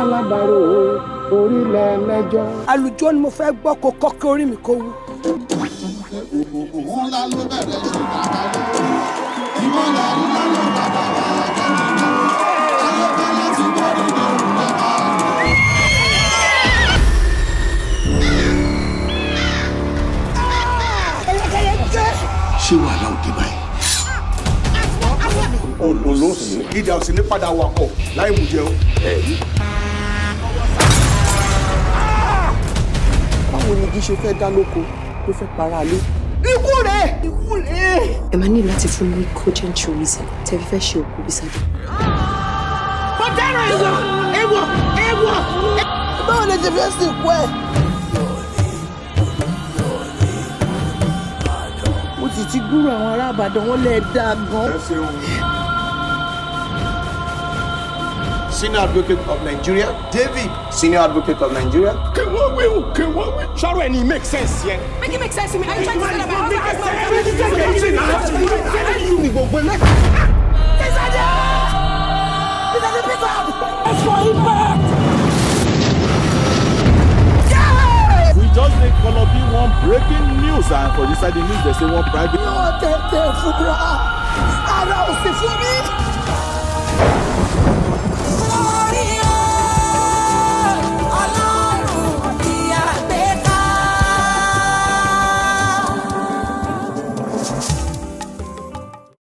Fálábàárò orílẹ̀ lẹ́jọ́. Àlùjọ ni mo fẹ́ gbọ́, kó kọ́ kí orí mi kó wú. Òkùnkùn ńlá ló bẹ̀rẹ̀ sí àbáyé, ìmọ̀lẹ̀ ńlá ló bàbá wà jẹ́ ayébẹ́lẹ́ ti borí lóhùn lọ́ba. Ṣé wàhálà ò dé báyìí? Olóòsì ìdá òsì ní padà wakọ̀ láì mú jẹun. Báwo ni igi ṣe fẹ́ dá lóko ló fẹ́ para lé? Ikú rẹ̀, ikú rẹ̀. Ẹ máa ní láti fún mi ní cogent reason tẹ́ fi fẹ́ ṣe òkú Bísádé. Mo dáràn, ẹ̀wọ̀, ẹ̀wọ̀, ẹ̀wọ̀. Báwo lè ṣe fẹ́ sìnkú ẹ̀? Mo sì ti gbúrò àwọn ará Ìbàdàn, wọn lè dáa gan. Ẹ ṣeun. Senior Advocate of Nigeria, David, Senior Advocate of Nigeria. Kí wọ́n wí o, kí wọ́n wí. Sọ̀rọ̀ ẹ̀ ní make sense yẹn. Make it make sense to me. Are you trying to say that my husband has my Bísádé! Bísádé, pick up! That's for impact! We just dey kolobi one breaking news, and for inside the news they say one private. Yóò tètè fúnra ara ò sì fún mi.